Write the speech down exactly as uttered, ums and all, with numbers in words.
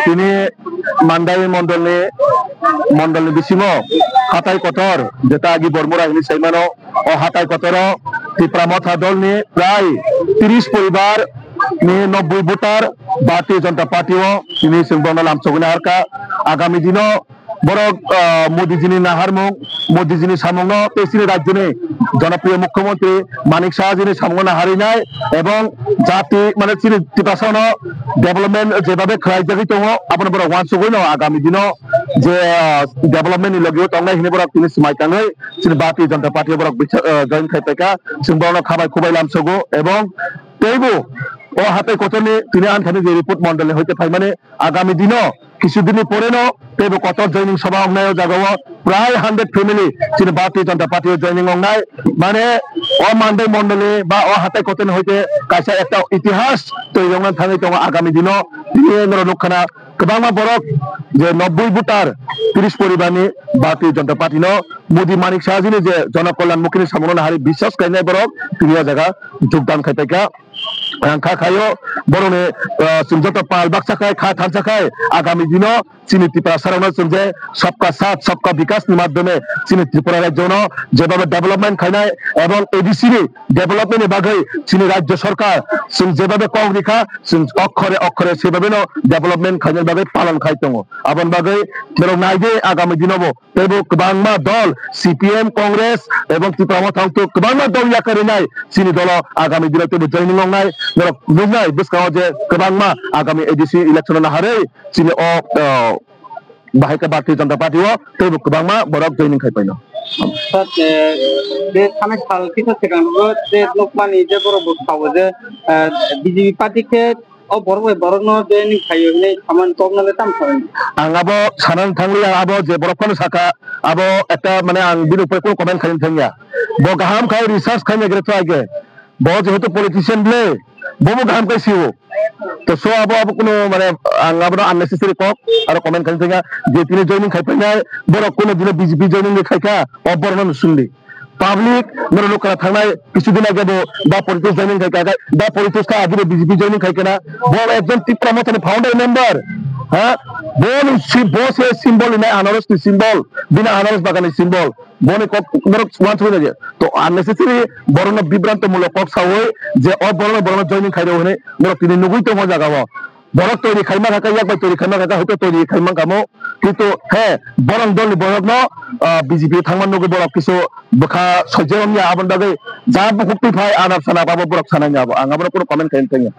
Tini Mandai mondolni, mondolni bisingo hatai kotor, jeta agi Bormura hini saimano, o hatai kotoro Tipra Motha dolni prai tris poribar ni nobboi voter Bharatiya Janata Party o tini chwng bono lamsogwi naharkha. Agami dino borok, ah, Modi jini naharmung, Modi jini samungno tei chini rajyoni jonopriyo mukhyamantri Manik Saha jini samungno naharwi nai ebong jati, mane, chini Tiprasano development jebabe khlaijagwi tongo, abono borok uansugwi no agami dino je, ah, development ni logi o tongnai hinwi borok tini swmai tangwi chini Bharatiya Janata Party o borok bisa-, ah, join khai paikha, chwng borokno khabai khubai lamsogo ebong teibo o hatai kotorni tini anthani je report mondolni hoite phaimani agami dino kisu dinni poreno teibo kotor joining sabha wngnai o jagao prai hundred family chini Bharatiya Janata Party o joining wngnai. Mane o Mandai mondolni ba o hatai kotorni hoite kaisa ekta itihas twi wngnani thangwi tongo agami dino. Tini norok nukkhana kwbangma borok je nobboi voter tris poribarni Bharatiya Janata Party no Modi Manik Saha jini je Jana Kalyan Mukhini samungno naharwi biswas khlainai borok tini o jaga jogdan khai paikha. Ang kha khaio borokni, ah, chwng joto pal baksa khai, kha thansa khai, agami dino chini Tiprasarokno chwng je sabka saath, sabka bikas ni madhyome chini Tripura rajyono jebabe development khainai ebong A D C ni development ni bagwi chini rajyo sarkar chwng jebabe kok rikha, chwng okhore okhore sebabeno development khainani bagwi palon khai tongo. Aboni bagwi norok naidi agami dinobo teibo kwbangma dol, C P M, Congress ebong Tipra Motha wngtwk kwbangma dol yakarwi nai. Chini dolo agami dino teibo joining wngnai. Norok nuknai bwskango je kwbangma agami A D C election o naharwi chini o, o, bahai khe Bharatiya Janata Party o teibo kwbangma borok joining khai paino. Sir, eh, je thanai sal kisa swkang o je nukmani je borok bo sao je, eh, B J P party khe o borok bai borokno joining khaio hinwi samani kokno le tamo sanai? Ang abo sanani thangli, ang abo je borok phano sakha, abo ekta, mane, ang bini upore kuno comment khaina thangya. Bo kaham khai research khaina gre try khe. Bo jehetu politician ble, bo bo kaham khai sio. To so abo, abo kuno, mane, ang abono unnecessary kok aro comment khaina thangya. Je tini joining khai painai, borok kuno dino B J P joining khaikha, o borokno sungdi. Public, norok nukha thangnai kisu din age bo da politics joining khai kha, da politics kha agi bo B J P joining khai kana. Bo ekjon Tipra Mothani founder member. Ha? Bo ni si-, bo se symbol ni anaros ni symbol, bini anaros bagan ni symbol. Bo ni kok norok uansugwi nai. To unnecessary borokno bibranto mulok kok sawi je o borokno, borokno joining khai rw hwnwi norok tini nugwi tongo jaga o. Borok toiri khaima kha khe, yak bai toiri khaima kha khe, hoito toiri khaima kha mo. Kintu he, borok dolni borokno, ah, B J P thangma nugwi borok kisu bwkha sojya wngya, aboni bagwi ja bukhuk twi phai anap sanap abo borok sanai abo. Ang abono kuno comment khaina thangya.